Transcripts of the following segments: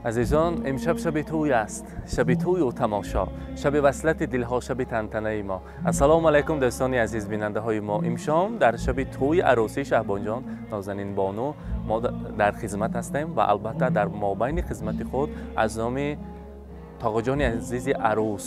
Азизон, имшаб шаби тӯй аст, шаби тӯю тамошо, шаби васлати дилҳо, шаби тантанаи мо. Ассалому алайкум, дӯстони азиз, бинандаҳои мо. Имшом дар шаби тӯи арӯсии Шаҳбонҷон Нозанин Бону мо дар хизмат ҳастем ва албатта дар мобайни хизмати худ аз номи тоғоҷони азизи арӯс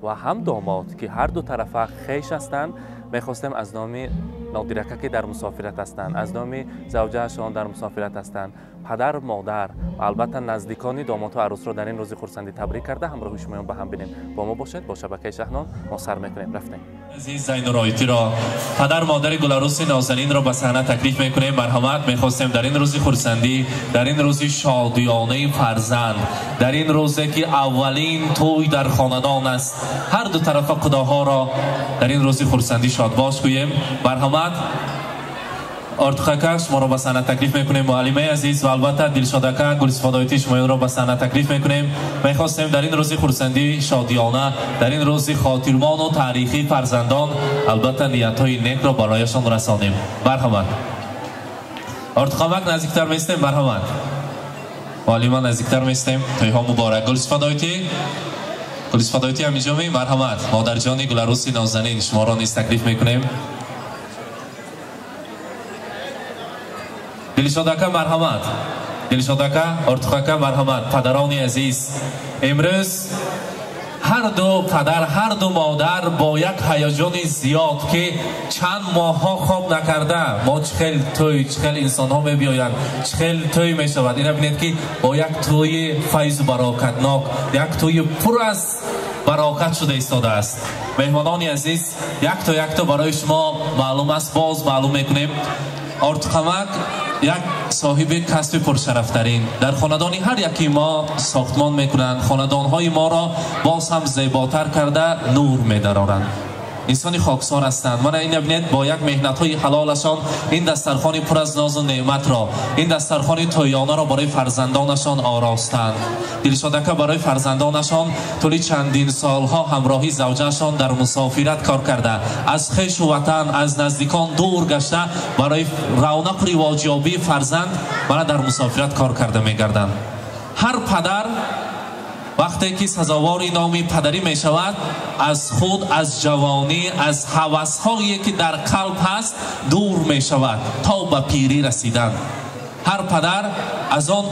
ва ҳам домод, ки ҳар ду тарафа хеш ҳастанд, мехостем аз номи Нодирака, ки дар мусофират ҳастанд, аз номи завҷаашон дар мусофират ҳастанд, падар, модар ва албатта наздикони домодҳо арӯсро дар ин рӯзи хурсандӣ табрик карда, ҳамроҳи шумоён ба ҳам бинем. Бо мо бошед, бо шабакаи Шаҳнон мо сар мекунем. Рафтем. Азиз Зайнуроитиро, падар модари гуларӯси нозанинро ба саҳна таклиф мекунем. Марҳамат, мехостем дар ин рӯзи хурсандӣ, дар ин рӯзи шодиёнаи фарзанд, дар ин рӯзе ки аввалин тӯй дар хонадон аст, ҳар ду тарафа худоҳоро дар ин рӯзи хурсандӣ шодбош гӯем. Марҳамат, Ортуқака, шуморо ба саҳна таклиф мекунем, муаллимаи азиз, ва албатта Дилшодака, Гулсифодоити, шумоёнро ба саҳна таклиф мекунем. Мехостем дар ин рӯзи хурсандӣ шодиёна, дар ин рӯзи хотирмону таърихии фарзандон, албатта ниятҳои некро барояшон расонем. Марҳамат, Ортуқамак, наздиктар местем. Марҳамат, муаллима, наздиктар местем. Тӯйҳо муборак. Гулсифодоити, Гулсифодоити ҳамиҷоми. Марҳамат, модарҷони гуларӯси нозанин, шуморо низ таклиф мекунем. Дилшодака, марҳамат. Дилшодака, Ортуқака, марҳамат. Падарони азиз, имрӯз ҳар ду падар, ҳар ду модар бо як ҳаяҷони зиёд, ки чанд моҳҳо хоб накарда, мо чӣ хел тӯй, чӣ хел инсонҳо мебиёянд, чӣ хел тӯй мешавад, ина бинед, ки бо як тӯйи файзу барокатнок, як тӯйи пур аз барокат шуда истодааст. Меҳмонони азиз, якто якто барои шумо маълум аст, боз маълум мекунем. Ортуқамак як соҳиби касби пуршарафтарин дар хонадони ҳар яки мо сохтмон мекунанд, хонадонҳои моро боз ҳам зеботар карда нур медароранд. Инсони хоксор ҳастанд. Мана ин бинед, бо як меҳнатҳои ҳалолашон ин дастархони пур аз нозу неъматро, ин дастархони тӯёнаро барои фарзандонашон оростанд. Дилшодака барои фарзандонашон тӯли чандин солҳо ҳамроҳи завҷаашон дар мусофират кор карда, аз хешу ватан, аз наздикон дур гашта, барои равнақу ривоҷёбии фарзанд мана дар мусофират кор карда мегарданд. Ҳар падар вақте ки сазовори номи падарӣ мешавад, аз худ, аз ҷавонӣ, аз ҳавасҳое ки дар қалб ҳаст дур мешавад то ба пирӣ расидан. Ҳар падар аз он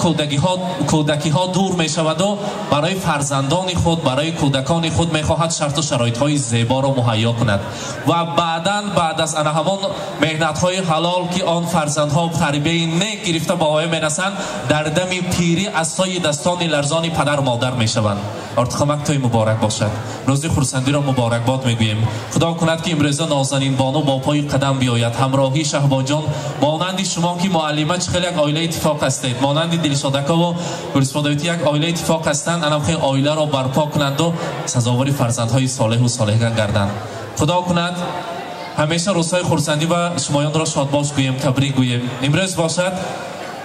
кӯдакиҳо дур мешаваду барои фарзандони худ, барои кӯдакони худ мехоҳад шарту шароитҳои зеборо муҳайё кунад ва баъдан, баъд аз ана ҳамон меҳнатҳои ҳалол, ки он фарзандҳо тарбияи нек гирифта ба воя мерасанд, дар дами пирӣ аз сои дастони ларзони падар модар мешаванд. Ортуқамак, тӯй муборак бошад. Рӯзи хурсандиро муборакбод мегӯем. Худо кунад, ки имрӯза Нозанин Бону бо пои қадам биёяд ҳамроҳии Шаҳбонҷон, монанди шумо, ки муаллима, чӣ хел як оила иттифоқ ҳастед, монанди Дилшодакову Гулсифодоити як оила иттифоқ ҳастанд, анам хел оиларо барпо кунанду сазовори фарзандҳои солеҳу солеҳа гарданд. Худо кунад, ҳамеша рӯзҳои хурсандӣ ва шумоёнро шодбош гӯем, табрик гӯем. Имрӯз бошад,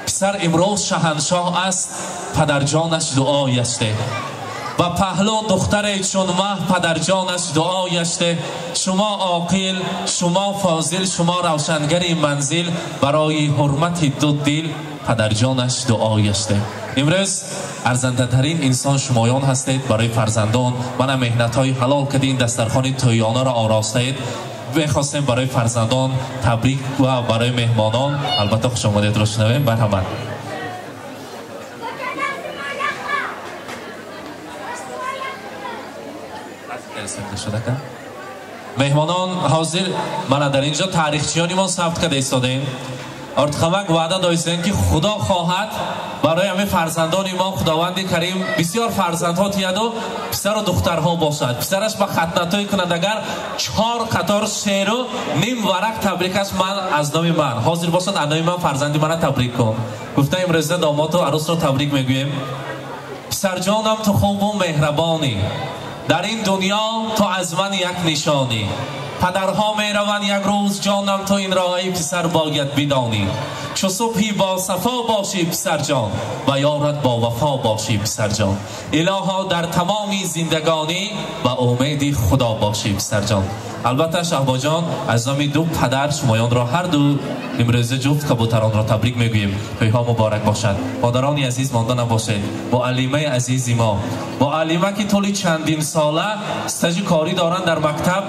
писар имрӯз шаҳаншоҳ аст, падарҷонаш дуояш деҳ. Ба паҳлӯ духтаре чун маҳ, падарҷонаш дуояш деҳ. Шумо оқил, шумо фозил, шумо равшангари манзил, барои ҳурмати ду дил падарҷонаш дуояш деҳ. Имрӯз арзандатарин инсон шумоён ҳастед барои фарзандон. Мана меҳнатҳои ҳалол кардӣ, ин дастархони тӯёнаро оростаед. Мехостем барои фарзандон табрик ва барои меҳмонон албатта хушомадедро шунавем. Марҳамат. Меҳмонон ҳозир, мана дар инҷо таърихчиёни мо сабт карда истодаем. Ортуқамак ваъда доистем, ки худо хоҳад, барои ҳамин фарзандони мо Худованди Карим бисёр фарзандҳо тияду писару духтарҳо бошад. Писараш ба хатнатоӣ кунад, агар 4 қатор шеъру ним варақ табрикаш ман аз номи ман ҳозир бошад, аз номи ман фарзанди мана табрик кун. Гуфта, имрӯза домоту арӯсро табрик мегӯем. Писарҷонам, ту хубу меҳрабонӣ, дар ин дунё ту аз ман як нишонӣ. Падарҳо мераванд як рӯз, ҷонам, ту ин роҳи писар бояд бидонӣ. Чу субҳи бо сафо бошӣ писарҷон, ва ёрат бо вафо бошӣ писарҷон. Илоҳо дар тамоми зиндагонӣ ба умеди Худо бошӣ писарҷон. Албатта Шаҳбоҷон, аз номи ду падар шумоёнро ҳар ду имрӯза ҷуфт кабутаронро табрик мегӯем. Тӯйҳо муборак бошад. Модарони азиз, монда набошед. Муаллимаи азизи мо, муаллима ки тӯли чандин сола стажи корӣ доранд дар мактаб,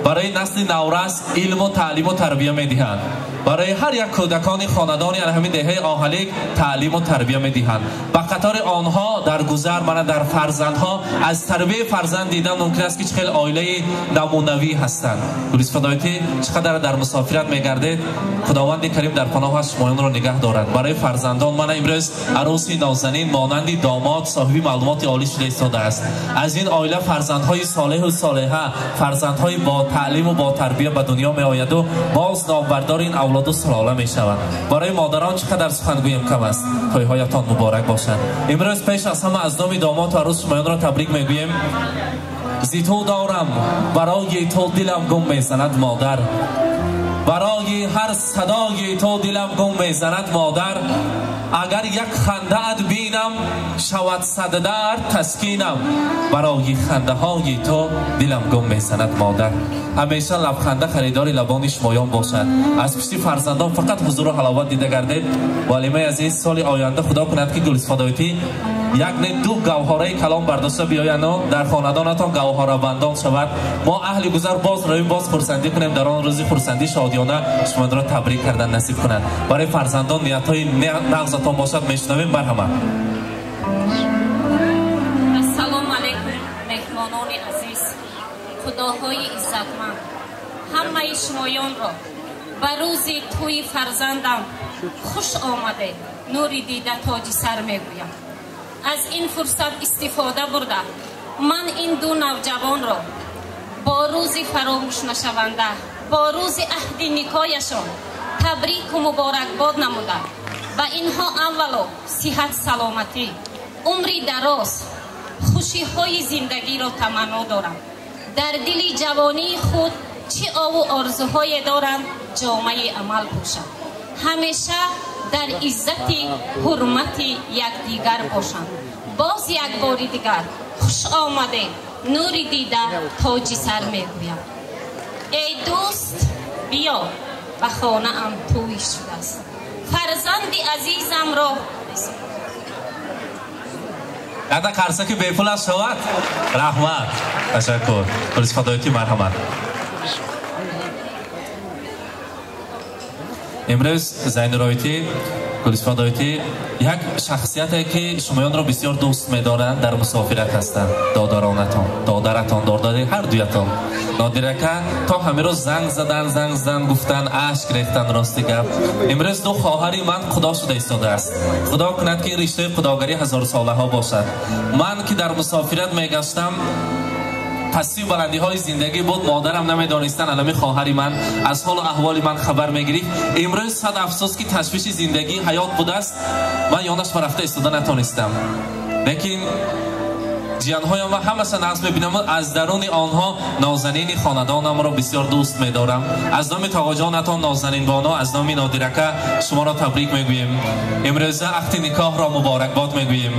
барои насли наврас илму таълиму тарбия медиҳанд. Барои ҳар як кӯдакони хонадони ҳамин деҳаи Оҳалик таълиму тарбия медиҳанд. Ба қатори онҳо дар гузар мана дар фарзандҳо аз тарбияи фарзанд дидан мумкин аст ки чӣ хел оилаи намунавӣ ҳастанд. Гулисфадоитӣ, чӣ қадар дар мусофират мегардед, Худованди Карим дар паноҳаш шумоёнро нигаҳ дорад. Барои фарзандон мана имрӯз арӯси нозанин монанди домод соҳиби маълумоти олӣ шуда истодааст. Аз ин оила фарзандҳои солеҳу солеҳа, фарзандҳои бо таълиму бо тарбия ба дунё меояду боз номбардори ин авлоду сулола мешавад. Барои модарон чӣ қадар сухан гӯем кам аст. Тӯйҳоятон муборак бошад. Имрӯз пеш аз ҳама аз номи домод ва арӯс шумоёнро табрик мегӯем. Зи ту дорам барои ту дилам гум мезанад модар, барои ҳар садои ту дилам гум мезанад модар. Агар як хандаат бинам шавад сад дард таскинам, барои хандаҳои ту дилам гум мезанад модар. Ҳамеша лабханда харидори лабони шумоён бошад. Аз пушти фарзандон фақат ҳузуру ҳаловат дида гардед. Валимаи азиз, соли оянда Худо кунад ки Гулисфадоитӣ як не ду гавҳораи калом бардошта биёяну дар хонадонатон гавҳорабандон шавад. Мо аҳли гузар боз роем, боз хурсандӣ кунем. Дар он рӯзи хурсандӣ шодиёна шуморо табрик кардан насиб кунад. Барои фарзандон ниятҳои нағзатон бошад. Мешунавем, марҳамат. Ассалому алайкум, меҳмонони азиз, худоҳои иззатманд. Ҳамаи шумоёнро ба рӯзи тӯи фарзандам хуш омадед, нури дида тоҷи сар мегӯям. Аз ин фурсат истифода бурда ман ин ду навҷавонро бо рӯзи фаромӯшнашаванда, бо рӯзи аҳди никояшон табрику муборакбод намуда ба инҳо аввало сиҳат, саломатӣ, умри дароз, хушиҳои зиндагиро таманно дорам. Дар дили ҷавонии худ чӣ ову орзуҳое доранд, ҷомаи амал пӯшанд. Ҳамеша дар иззати ҳурмати якдигар бошанд. Боз як бори дигар хуш омадед, нури дида тоҷи сар мегӯям. Эй дӯст, биё, ба хонаам тӯй шудааст. Фарзанди азизамро Ята қарсаки бепул аст шавад. Раҳмат, ташаккур. Гулисфадоитӣ, марҳамат. Имрӯз Зайнуроитӣ, Гулисфадоитӣ як шахсияте ки шумоёнро бисёр дӯст медоранд, дар мусофират ҳастанд. Додаронатон, додаратон, додари ҳар дуятон. Нодирака то ҳамин рӯз занг задан, занг задан, гуфтан, ашк рехтан, рости гап. Имрӯз ду хоҳари ман худо шуда истодааст. Худо кунад ки ин риштаи худогарӣ ҳазорсолаҳо бошад. Ман ки дар мусофират мегаштам, пастию баландиҳои зиндагӣ буд, модарам намедонистан, алами хоҳари ман аз ҳолу аҳволи ман хабар мегирифт. Имрӯз сад афсӯс ки ташвиши зиндагӣ ҳаёт будааст, ман ёнаш ба рафта истода натонистам. Лекин ҷиянҳоям ва ҳамаша нағз мебинам, аз даруни онҳо нозанини хонадонамро бисёр дӯст медорам. Аз номи тоғоҷонатон нозанинбоно, аз номи Нодирака шуморо табрик мегӯем. Имрӯза аҳди никоҳро муборакбод мегӯем.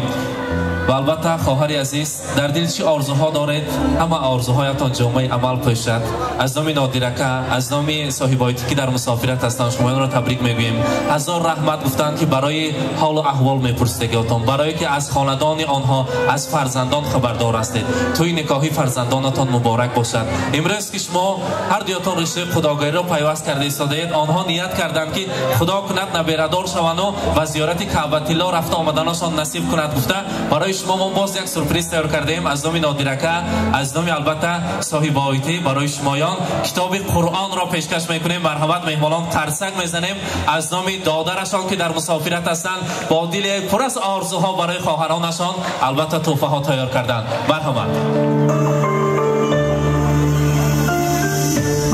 Ва албатта хоҳари азиз, дар дил чӣ орзуҳо доред, ҳама орзуҳоятон ҷомаи амал пӯшад. Аз номи Нодирака, аз номи соҳибоитӣ ки дар мусофират ҳастанд, шумоёнро табрик мегӯем. Ҳазор раҳмат гуфтанд ки барои ҳолу аҳвол мепурсидагиотон, барое ки аз хонадони онҳо, аз фарзандон хабардор ҳастед. Тӯи никоҳи фарзандонатон муборак бошад. Имрӯз ки шумо ҳар дуятон риштаи худогариро пайваст карда истодаед, онҳо ният карданд ки Худо кунад наберадор шаванду ва зиёрати Каъбатилло рафта омаданашон насиб кунад гуфта, барои шумо мо боз як сюрприз тайёр кардаем аз номи Нодирака, аз номи албатта соҳибоитӣ барои шумоён китоби Қуръонро пешкаш мекунем. Марҳамат меҳмонон, қарсак мезанем аз номи додарашон ки дар мусофират ҳастанд, бо дили пур аз орзуҳо барои хоҳаронашон албатта тӯҳфаҳо тайёр карданд. Марҳамат.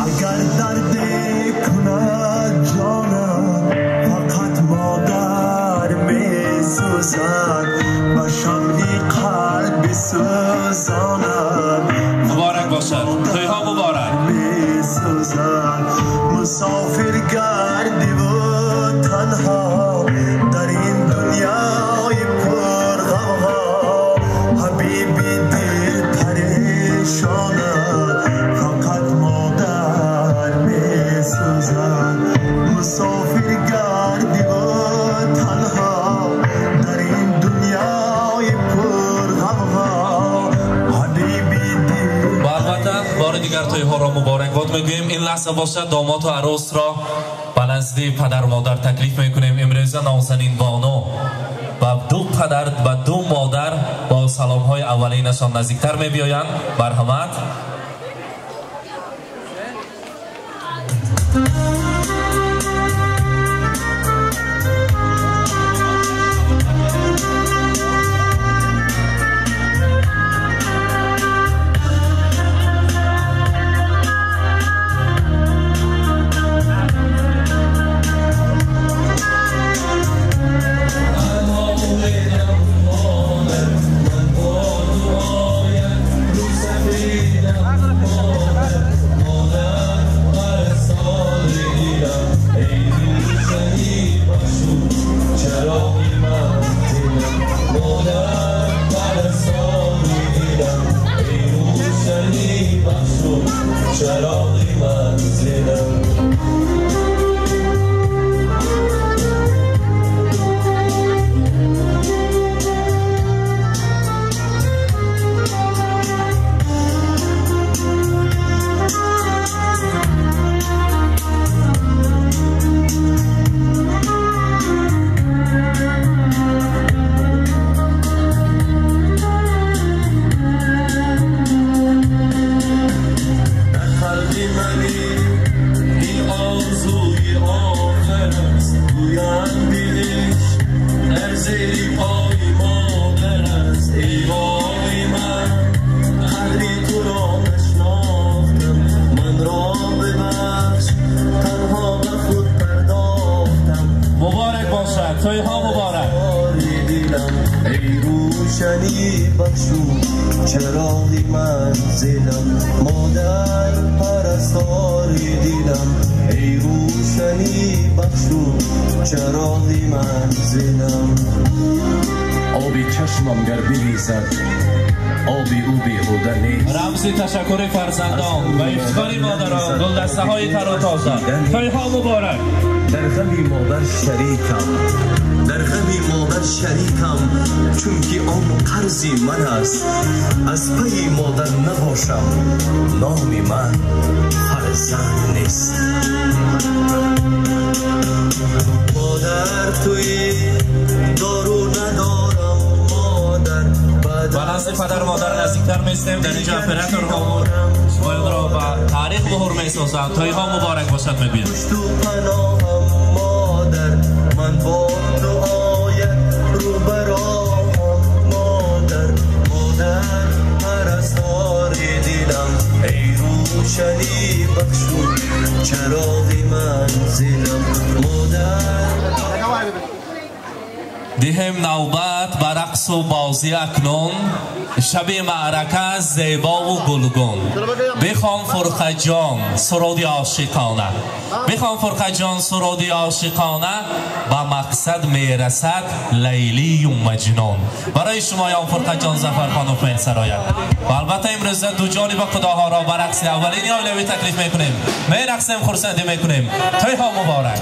Агар дарде кунад ҷонам, фақат модар месӯзад, ба шамъи қалб бисӯзонад. Муборак бошад, тӯйҳо муборак. Месӯзад мусофир гардиву танҳо. тойҳоро муборакбод мегӯем. Ин лаҳза бошад домоту арӯсро ба назди падару модар таклиф мекунем. Имрӯза нозанин бону ба ду падар ба ду модар бо саломҳои аввалинашон наздиктар мебиёянд. Марҳамат. چراغی منزلم مادر پرستاری دیدم ای روشنی بخشو چراغی منزلم. آبی چشمم گر بریزد آبی او بیهوده نیست. رمز تشکر فرزندان و افتخار مادران گلدسته های تر و تازه. تایها مبارک. در غمی مادر شریکم، در غمی مادر شریکم، چون که آن قرضی من است. از پی مادر نباشم نام من فرزند نیست. مادر توی دارو ندارم مادر. با نزد پدر مادر نزدیکتر میستیم. در اینجا اپراتورها باید را به تاریخ مهر میسازند. تایها مبارک باشد میگویم. پشت و پناهم مادر، من با دعایت رو براهم مادر. مادر پرستار دلم ای روشنی بخشو چراغ منزلم مادر. диҳем навбат ба рақсу бозӣ акнун, шаби маърака зебову гулгун. Бихон Фурқаҷон суруди ошиқона, бихон Фурқаҷон суруди ошиқона, ба мақсад мерасад Лайлию Маҷнун. Барои шумоён Фурқаҷон Зафархонов месарояд. Ва албатта имрӯза ду ҷониба худоҳоро ба рақси аввалини оилавӣ таклиф мекунем. Мерақсем, хурсандӣ мекунем. Тӯйҳо муборак.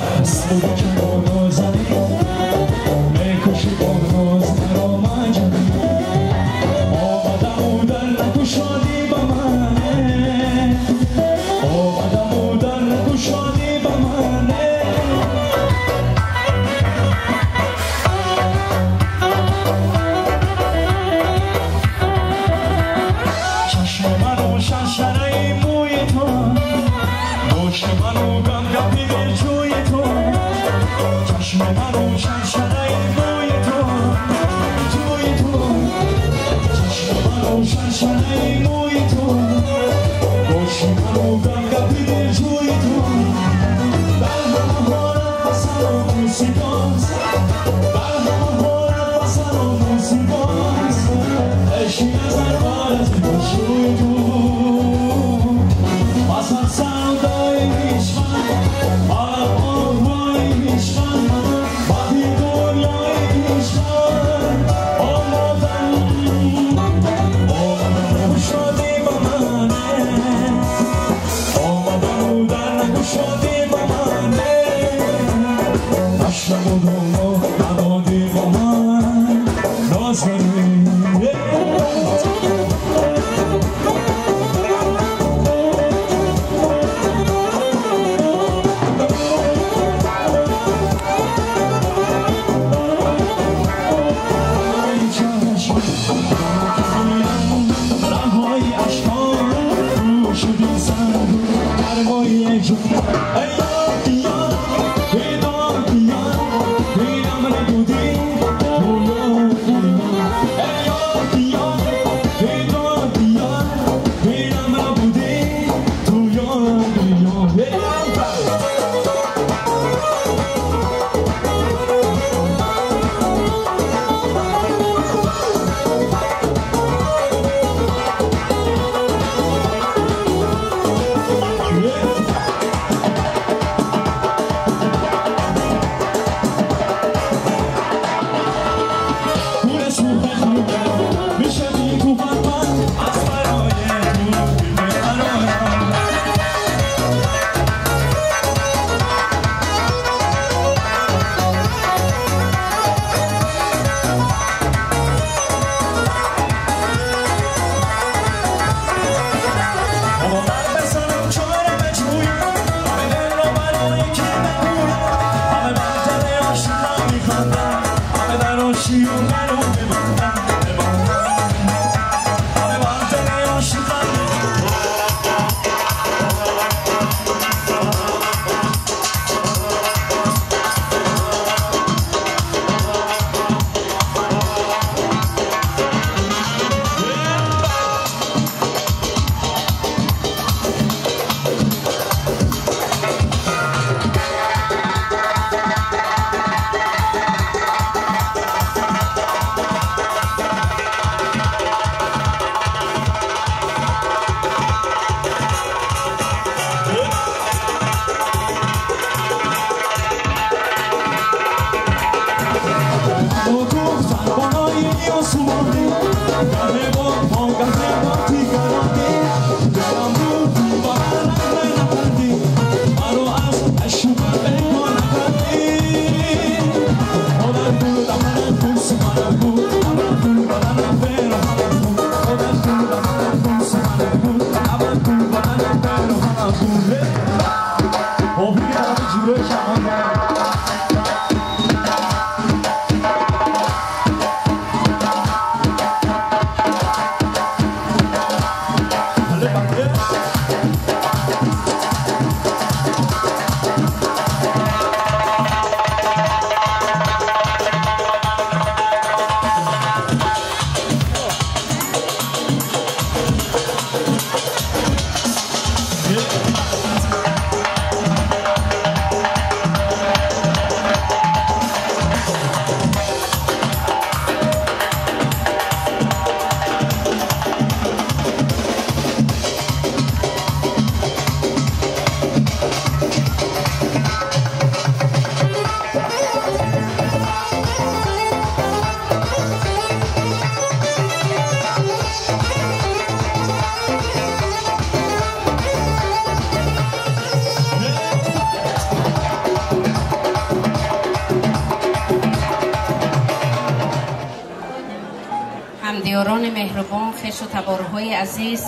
ҳамдиёрони меҳрубон, хешу таборҳои азиз,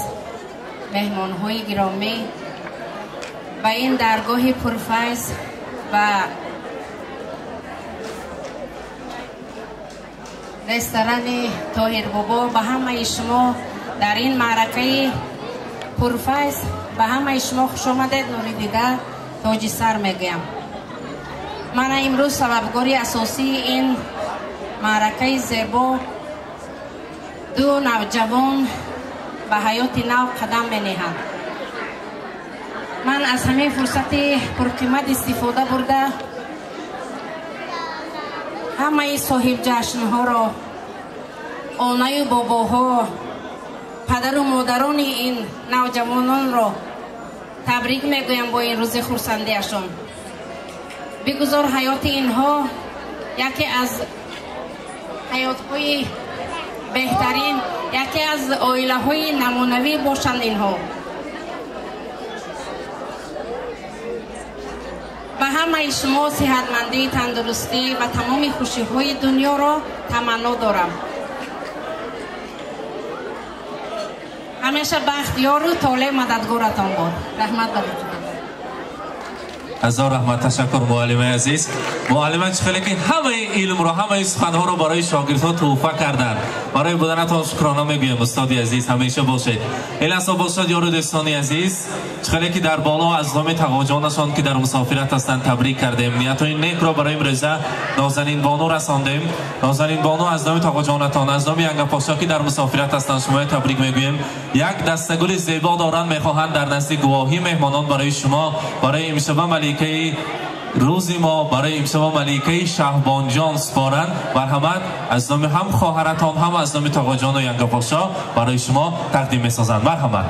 меҳмонҳои гиромӣ, ба ин даргоҳи пурфайз ва ресторани Тоҳирбобо ба ҳамаи шумо дар ин маъракаи пурфайз ба ҳамаи шумо хушомадед, нури дида тоҷи сар мегӯям. Мана имрӯз сабабгори асосии ин маъракаи зебо ду навҷавон ба ҳаёти нав қадам менеҳанд. Ман аз ҳамин фурсати пурқимат истифода бурда ҳамаи соҳибҷашнҳоро, онаю бобоҳо, падару модарони ин навҷавононро табрик мегӯям бо ин рӯзи хурсандиашон. Бигузор ҳаёти инҳо яке аз ҳаётҳои беҳтарин, яке аз оилаҳои намунавӣ бошанд инҳо. Ба ҳамаи шумо сиҳатмандӣ, тандурустӣ ва тамоми хушиҳои дунёро таманно дорам. Ҳамеша бахт ёру толеъ мададгоратон бод. Раҳмат ба лутфатон. Ҳазор раҳмат, ташаккур муаллимаи азиз. Муаллима чӣ хеле ки ҳамаи илмро, ҳамаи суханҳоро барои шогирдҳо туҳфа карданд. Барои буданатон шукрона мегӯем, устоди азиз, ҳамеша бошед. Ин лаҳза бошад, ёру дӯстони азиз, чӣ хеле ки дар боло аз номи тағоҷонашон, ки дар мусофират ҳастанд, табрик кардем. Ниятҳои некро барои имрӯза Нозанин бону расондем. Нозанин бону, аз номи тағоҷонатон, аз номи Янгапошо, ки дар мусофират ҳастанд, шуморо табрик мегӯем. Як дастагули зебо доранд, мехоҳанд дар назди гувоҳӣ меҳмонон барои шумо, барои имшаба маликаи рӯзи мо, барои имшаба маликаи Шаҳбонҷон супоранд. Марҳамат, аз номи ҳам хоҳаратон, ҳам аз номи тоғоҷону Янгапошо барои шумо тақдим месозанд. Марҳамат.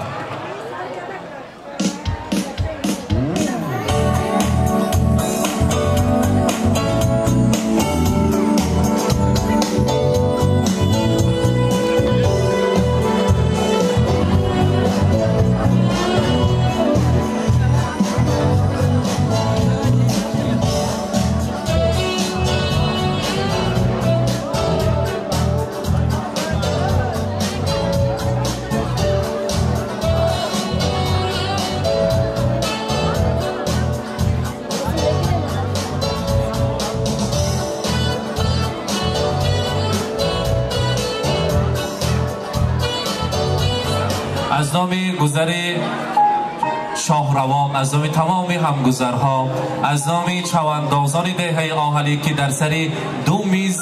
Аз номи гузари шоҳравон, аз номи тамоми ҳамгузарҳо, аз номи чавандозони деҳаи Оҳалӣ, ки дар сари ду миз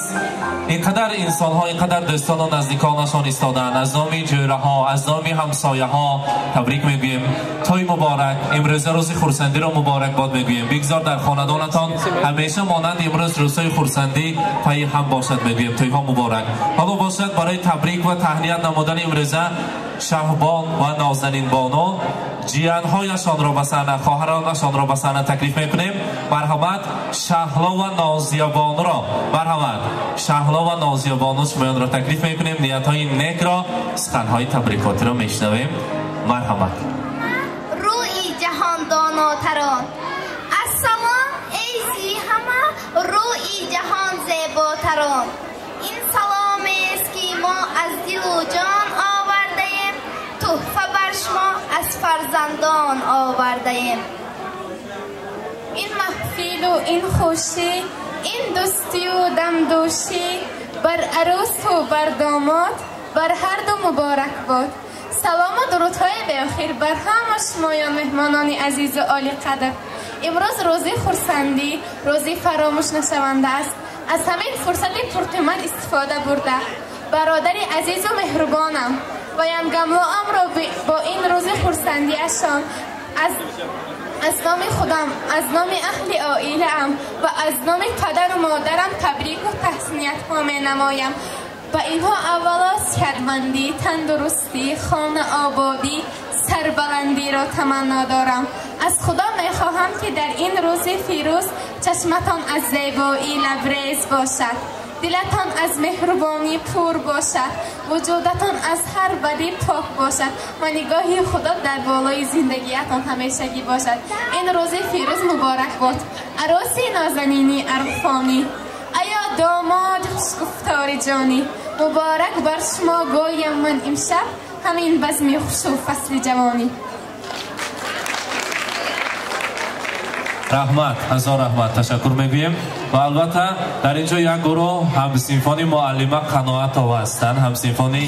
ин қадар инсонҳо, ин қадар дӯстону наздиконашон истодаанд, аз номи ҷӯраҳо, аз номи ҳамсояҳо табрик мегӯем. Тӯй муборак, имрӯза рӯзи хурсандиро муборакбод мегӯем. Бигзор дар хонадонатон ҳамеша монанд имрӯз рӯзҳои хурсандӣ пайи ҳам бошад мегӯем. Тӯйҳо муборак. Ҳоло бошад, барои табрик ва таҳният намудани имрӯза Шаҳбон ва Нозанин бону ҷиянҳояшонро ба саҳна, хоҳаронашонро ба саҳна таклиф мекунем. Марҳамат, Шаҳло ва Нозия бонуро, марҳамат, Шаҳло ва Нозия бону шумоёнро таклиф мекунем. Ниятҳои некро, суханҳои табрикотиро мешунавем. Марҳамат. Рӯи ҷаҳон донотарон, ассалом эй зи ҳама рӯи ҷаҳон зеботарон. Ин саломест, ки мо аз дилу ҷон овардаем, туҳфа бар шумо аз фарзандон овардаем. Ин маҳфилу ин хушӣ, ин дӯстию дамдӯшӣ бар арӯсу бар домод, бар ҳарду муборак бод. Салому дурудҳои беохир бар ҳама шумоён, меҳмонони азизу олиқадр. Имрӯз рӯзи хурсандӣ, рӯзи фаромӯш нашаванда аст. Аз ҳамин фурсати пурқимат истифода бурда, бародари азизу меҳрубонам ва янгамлоамро бо ин рӯзи хурсандиашон аз номи худам, аз номи аҳли оилаам ва аз номи падару модарам табрику таҳсиниятҳо менамоям. Ба инҳо аввало сиҳатмандӣ, тандурустӣ, хонаободӣ, сарбаландиро таманно дорам. Аз Худо мехоҳам, ки дар ин рӯзи фирӯз чашматон аз зебоӣ лабрез бошад, дилатон аз меҳрубонӣ пур бошад, вуҷудатон аз ҳар бадӣ пок бошад ва нигоҳи Худо дар болои зиндагиятон ҳамешагӣ бошад. Ин рӯзи фирӯз муборак бод. Арӯси нозанини арфонӣ, аё домоди хушгуфтори ҷонӣ, муборак бар шумо гӯям ман имшаб ҳамин базми хушу фасли ҷавонӣ. Раҳмат, ҳазор раҳмат, ташаккур мегӯем. Ва албатта дар ин ҷо як гурӯҳ ҳамсинфони муаллима Қаноатова ҳастанд, ҳамсинфони